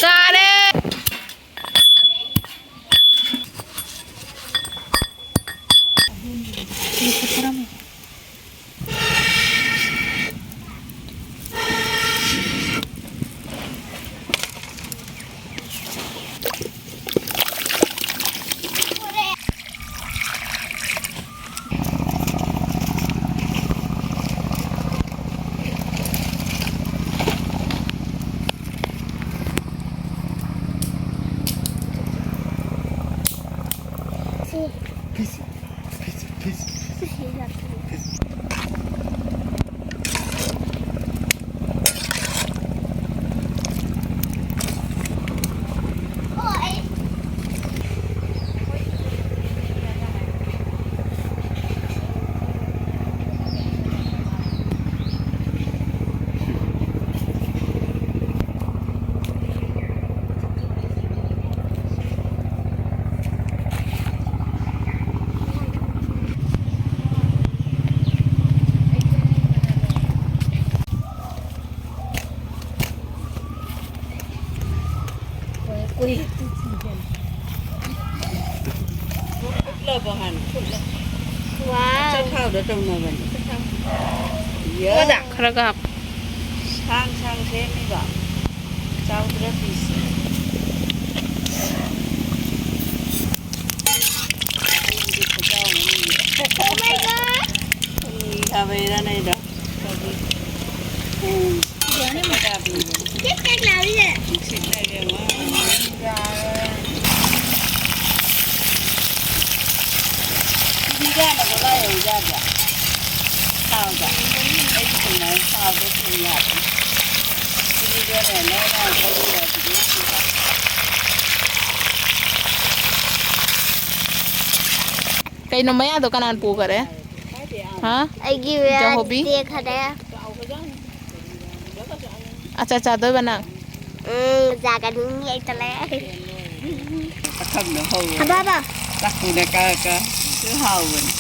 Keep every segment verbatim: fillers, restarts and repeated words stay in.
ꯀꯥꯔꯦ꯫ ꯐꯨꯠꯂꯕꯣ ꯍꯥꯟꯅ? ꯐꯨꯠꯂ꯫ ꯋꯥꯎ꯫ ꯑꯆꯥꯊꯥꯎꯗ ꯇꯧꯅꯕꯅꯤ꯫ ꯌꯥ꯫ ꯈꯔꯒ ꯍꯥꯞꯄꯨ꯫ ꯁꯥꯡ ꯁꯥꯡ ꯁꯦꯝꯃꯤꯕ꯫ ꯆꯥꯎꯗ꯭ꯔ ꯄꯤꯁ꯫ ꯑꯩꯒꯤꯗꯤ ꯈꯨꯆꯥꯎ ꯑꯃꯅꯤ꯫ Oh my God! ꯈꯥꯕꯩꯔꯥ ꯅꯩꯗꯣ? ꯀꯦꯛ ꯀꯦꯛ ꯂꯥꯎꯔꯤꯁꯦ꯫ ꯆꯤꯅꯤꯒ ꯌꯥꯅꯕ ꯂꯥꯏꯍꯧ ꯌꯥꯗ꯭ꯔꯥ? ꯊꯥꯎꯗ꯫ ꯑꯩꯗꯤ ꯀꯩꯅꯣ ꯊꯥꯎꯗ ꯊꯣꯡ ꯌꯥꯗꯦ꯫ ꯆꯤꯅꯤꯒ ꯂꯩꯔꯝꯃꯒ ꯂꯥꯏꯍꯧ ꯌꯥꯗꯦ꯫ ꯀꯩꯅꯣ ꯃꯌꯥꯗꯣ ꯀꯅꯥꯅ ꯄꯨꯈꯔꯦ? ꯍꯥ? ꯑꯩꯒꯤ ꯖꯍꯣꯕꯤ? ꯇꯦꯛꯈꯔꯦ꯫ ꯑꯆꯥ ꯆꯥꯗꯣꯏꯕ ꯅꯪ? ꯎꯝ, ꯆꯥꯒꯅꯤ, ꯑꯩ ꯇꯜꯂꯦ꯫ ꯑꯈꯝꯗ ꯍꯧꯔꯦ꯫ ꯕꯥꯕꯥ꯫ ꯆꯥꯛꯇꯨꯅ ꯀꯛꯑ ꯀꯛꯑ꯫ ꯑꯗꯨ ꯍꯥꯎꯕꯅꯤ꯫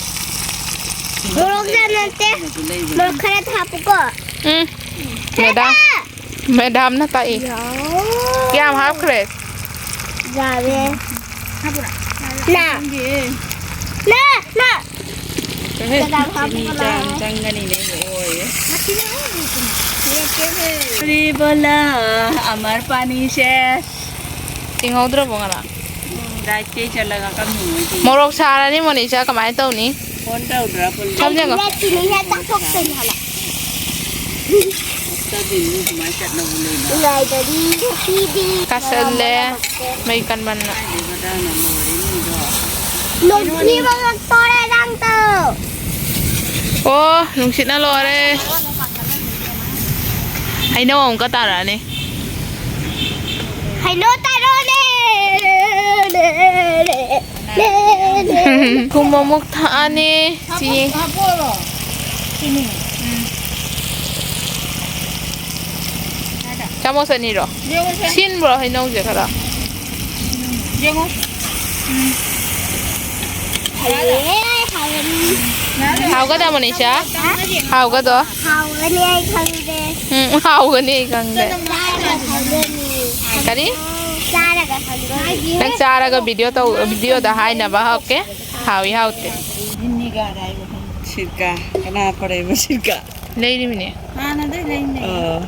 ꯃꯣꯔꯣꯛ ꯌꯥꯝ ꯅꯠꯇꯦ꯫ ꯂꯩꯕꯅꯤ꯫ ꯃꯣꯔꯣꯛ ꯈꯔ ꯍꯥꯞꯄꯨꯀꯣ꯫ ꯎꯝ꯫ ꯃꯦꯗꯥ꯫ ꯈꯔ꯫ ꯃꯦꯗꯥꯝꯅ ꯇꯥꯛꯏ꯫ ꯌꯥꯎ꯫ ꯀꯌꯥꯝ ꯍꯥꯞꯈ꯭ꯔꯦ? ꯌꯥꯔꯦ꯫ ꯅ꯫ ꯅ, ꯅ꯫ ꯀꯗꯥꯏ ꯍꯥꯞꯄ ꯆꯤꯅꯤ ꯀꯅꯥ? ꯆꯥꯡ ꯆꯪꯒꯅꯤꯅꯦ, ꯑꯣꯏꯌꯦ꯫ ꯃꯁꯤꯅ ꯑꯣꯏꯔꯤꯁꯤꯅ꯫ ꯍꯥꯏꯔꯛꯀꯦꯍꯦ꯫ ꯑꯔꯦ ꯕꯣꯂꯥ, ꯑꯃꯔ ꯄꯥꯅꯤ ꯁꯦ꯫ ꯆꯤꯡꯍꯧꯗ꯭ꯔꯕꯣ ꯉꯔꯥꯡ? ꯎꯝ, ꯔꯥꯏꯠꯇꯩ ꯆꯠꯂꯒ ꯀꯝ ꯌꯦꯡꯉꯣꯏꯗꯣꯏꯅꯣ? ꯃꯣꯔꯣꯛ ꯁꯥꯔꯅꯤ, ꯃꯣꯅꯤꯁꯥ, ꯀꯃꯥꯏꯅ ꯇꯧꯅꯤ? ꯐꯣꯟ ꯇꯧꯗ꯭ꯔꯥ, ꯄꯨꯟꯕ? ꯁꯝ ꯌꯦꯡꯉꯣ꯫ ꯑꯩꯁꯤꯅ ꯆꯤꯅꯤ ꯍꯦꯛ ꯆꯥꯊꯣꯛꯇꯣꯏꯅꯦ ꯍꯥꯏꯕ꯫ ꯍꯞꯇꯥ ꯈꯨꯗꯤꯡꯒꯤ ꯑꯗꯨꯃꯥꯏꯅ ꯆꯠꯅꯕ ꯂꯩꯕ꯭ꯔꯥ? ꯅꯨꯡꯉꯥꯏꯕꯗꯤ ꯅꯨꯄꯤꯗꯤ ꯀꯥꯁꯜꯂꯦ, ꯃꯔꯝ ꯑꯃ ꯃꯩ ꯀꯟꯃꯟꯅ꯫ ꯀꯥꯏꯗꯩ ꯃꯇꯥꯡꯅꯣ ꯃꯣꯔꯦ ꯃꯤꯗꯣ? ꯅꯨꯄꯤ ꯃꯉꯛ ꯇꯣꯔꯦ ꯅꯪꯗꯣ꯫ ꯑꯣ, ꯅꯨꯡꯁꯤꯠꯅ ꯂꯣꯏꯔꯦ꯫ ꯍꯩꯅꯧ ꯑꯃꯨꯛꯀ ꯇꯥꯔꯛꯑꯅꯤ꯫ ꯍꯩꯅꯧ ꯇꯥꯔꯛꯑꯅꯤ꯫ ꯊꯨꯝ ꯑꯃꯨꯛ ꯊꯛꯑꯅꯤ꯫ ꯆꯤ-, ꯍꯥꯞꯄꯣꯔꯣ? ꯆꯤꯅꯤ꯫ ꯎꯝ꯫ ꯆꯥꯃꯁ ꯑꯅꯤꯔꯣ? ꯌꯦꯡꯉꯨꯁꯦ꯫ ꯁꯤꯟꯕ꯭ꯔꯣ ꯍꯩꯅꯧꯁꯦ ꯈꯔ? ꯌꯦꯡꯉꯣ꯫ ꯎꯝ꯫ ꯍꯥꯎꯔꯅꯤ꯫ ꯍꯥꯎꯒꯗ꯭ꯔꯥ, ꯃꯣꯅꯤꯁꯥ? ꯍꯥ? ꯍꯥꯎꯒꯗ꯭ꯔꯣ? ꯍꯥꯎꯒꯅꯤ ꯑꯩ ꯈꯪꯗꯦ꯫ ꯎꯝ, ꯍꯥꯎꯒꯅꯤ ꯑꯩ ꯈꯪꯗꯦ꯫ ꯆꯥꯔꯒ ꯈꯪꯒꯅꯤ꯫ ꯀꯔꯤ? ꯆꯥꯔꯒ ꯈꯪꯒꯅꯤ꯫ ꯅꯪ ꯆꯥꯔꯒ ꯚꯤꯗꯤꯑꯣ ꯇꯧ, ꯚꯤꯗꯤꯑꯣꯗ ꯍꯥꯏꯅꯕ꯫ ꯑꯣꯀꯦ? ꯍꯥꯎꯏ ꯍꯥꯎꯇꯦ꯫ ꯁꯤꯔꯀꯥ꯫ ꯀꯅꯥ ꯄꯨꯔꯛꯏꯕ ꯁꯤꯔꯀꯥ? ꯂꯩꯔꯤꯃꯤꯅꯦ꯫ ꯍꯥꯟꯅꯗꯩ ꯂꯩꯅꯦ꯫ ꯑꯣ꯫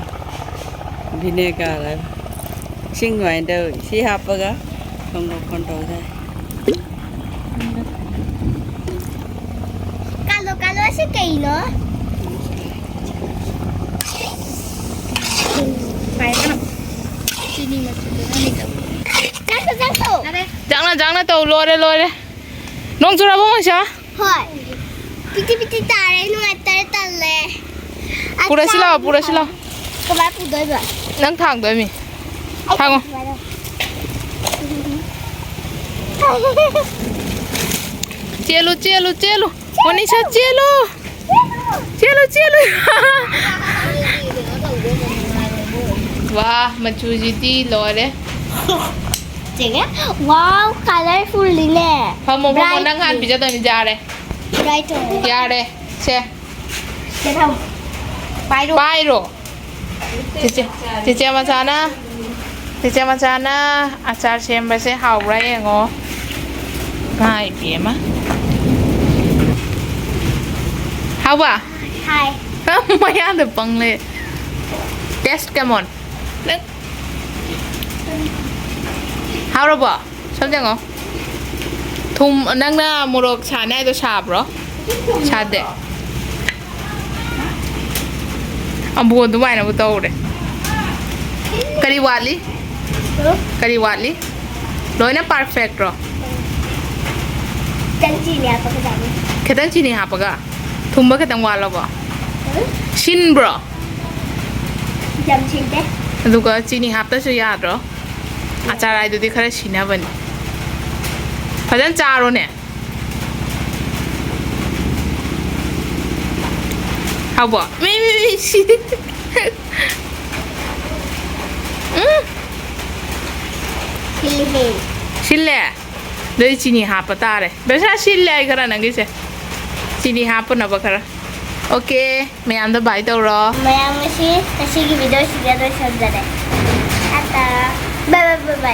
ꯚꯤꯅꯦꯒꯥꯔ ꯍꯥꯏꯕ꯫ ꯏꯁꯤꯡ ꯑꯗꯨꯃꯥꯏꯅ ꯇꯧ-, ꯁꯤ ꯍꯥꯞꯄꯒ ꯊꯣꯡ ꯂꯣꯛ ꯀꯣꯟ ꯇꯧ ꯌꯥꯏ꯫ ꯀꯥꯂꯣ, ꯀꯥꯂꯣ, ꯑꯁꯤ ꯀꯩꯅꯣ? ꯆꯤꯅꯤ ꯃꯆꯨꯗꯨꯅ ꯍꯩꯇꯕ꯫ ꯆꯥꯛꯇꯣ, ꯆꯥꯛꯇꯣ꯫ ꯆꯥꯛꯅ, ꯆꯥꯛꯅ ꯇꯧ, ꯂꯣꯏꯔꯦ, ꯂꯣꯏꯔꯦ꯫ ꯅꯣꯡ ꯆꯨꯔꯕꯣ, ꯃꯣꯅꯤꯁꯥ? ꯍꯣꯏ꯫ ꯄꯤꯇꯤ ꯄꯤꯇꯤ ꯇꯥꯔꯦ, ꯅꯨꯡꯉꯥꯏꯇꯔꯦ, ꯇꯜꯂꯦ꯫ ꯄꯨꯔꯁꯤ ꯂꯥꯛꯑꯣ, ꯄꯨꯔꯁꯤ ꯂꯥꯛꯑꯣ꯫ ꯀꯃꯥꯏ ꯄꯨꯗꯣꯏꯕ? ꯅꯪ ꯊꯥꯡꯗꯣꯏꯃꯤ꯫ ꯑꯩ ꯊꯥꯡꯉꯣ꯫ ꯀꯃꯥꯏꯅ? ꯆꯦꯜꯂꯨ, ꯆꯦꯜꯂꯨ, ꯆꯦꯜꯂꯨ꯫ ꯃꯣꯅꯤꯁꯥ, ꯆꯦꯜꯂꯨ꯫ ꯆꯦꯜꯂꯨ, ꯆꯦꯜꯂꯨ꯫ ꯋꯥ, ꯃꯆꯨꯁꯤꯗꯤ ꯂꯣꯏꯔꯦ꯫ ꯆꯦꯡꯉꯦ? Wow, colourful ꯅꯤꯅꯦ꯫ ꯐꯝꯃꯣ, ꯐꯝꯃꯣ, ꯅꯪ ꯍꯥꯟꯅ ꯄꯤꯖꯗꯣꯏꯅꯤ, ꯌꯥꯔꯦ꯫ Bright ꯑꯣꯏ꯫ ꯌꯥꯔꯦ, ꯁꯦ꯫ ꯁꯦ ꯊꯝꯃꯣ꯫ ꯄꯥꯏꯔꯣ꯫ ꯄꯥꯏꯔꯣ꯫ ꯆꯦꯆꯦ, ꯆꯦꯆꯦ ꯃꯆꯥꯅ, ꯆꯦꯆꯦ ꯃꯆꯥꯅ ꯑꯆꯥꯔ ꯁꯦꯝꯕꯁꯦ ꯍꯥꯎꯕ꯭ꯔꯥ ꯌꯦꯡꯉꯣ꯫ ꯏꯃꯥ ꯏꯕꯦꯝꯃ꯫ ꯍꯥꯎꯕ? ꯍꯥꯏ꯫ ꯃꯌꯥꯗ ꯄꯪꯂꯦ꯫ Taste, come on. ꯅꯪ ꯍꯥꯎꯔꯕꯣ? ꯁꯣꯝ ꯌꯦꯡꯉꯣ꯫ ꯊꯨꯝ, ꯅꯪꯅ ꯃꯣꯔꯣꯛ ꯁꯥꯅꯤ ꯍꯥꯏꯗꯣ ꯁꯥꯕ꯭ꯔꯣ? ꯁꯥꯗꯦ꯫ ꯑꯝꯕꯨ ꯑꯗꯨꯃꯥꯏꯅꯕꯨ ꯇꯧꯔꯦ꯫ ꯀꯔꯤ ꯋꯥꯠꯂꯤ? ꯀꯔꯤ ꯋꯥꯠꯂꯤ? ꯂꯣꯏꯅ perfect ꯔꯣ? ꯈꯤꯇꯪ ꯆꯤꯅꯤ ꯍꯥꯞꯄꯒ ꯆꯥꯅꯤ꯫ ꯈꯤꯇꯪ ꯆꯤꯅꯤ ꯍꯥꯞꯄꯒ? ꯊꯨꯝꯕ ꯈꯤꯇꯪ ꯋꯥꯠꯂꯕꯣ? ꯎꯝ꯫ ꯁꯤꯟꯕ꯭ꯔꯣ? ꯌꯥꯝ ꯁꯤꯟꯗꯦ꯫ ꯑꯗꯨꯒ ꯆꯤꯅꯤ ꯍꯥꯞꯇꯁꯨ ꯌꯥꯗ꯭ꯔꯣ? ꯑꯆꯥꯔ ꯍꯥꯏꯗꯨꯗꯤ ꯈꯔ ꯁꯤꯟꯅꯕꯅꯤ꯫ ꯐꯖꯅ ꯆꯥꯔꯣꯅꯦ꯫ ꯍꯥꯎꯕꯣ? ꯃꯤ, ꯃꯤ, ꯃꯤ, ꯁꯤ꯫ ꯎꯝ꯫ ꯁꯤꯜꯂꯤꯍꯦ꯫ ꯁꯤꯜꯂꯦ? ꯑꯗꯨꯗꯤ ꯆꯤꯅꯤ ꯍꯥꯞꯄ ꯇꯥꯔꯦ꯫ ꯕꯦꯁꯥ ꯁꯤꯜꯂꯦ ꯑꯩ ꯈꯔ ꯅꯪꯒꯤꯁꯦ꯫ ꯆꯤꯅꯤ ꯍꯥꯞꯄꯅꯕ ꯈꯔ꯫ Okay, ꯃꯌꯥꯝꯗ bye ꯇꯧꯔꯣ꯫ ꯃꯌꯥꯝ ꯉꯁꯤ, ꯉꯁꯤꯒꯤ video ꯁꯤꯗ ꯂꯣꯏꯁꯤꯟꯖꯔꯦ꯫ Tata. Bye bye bye bye꯫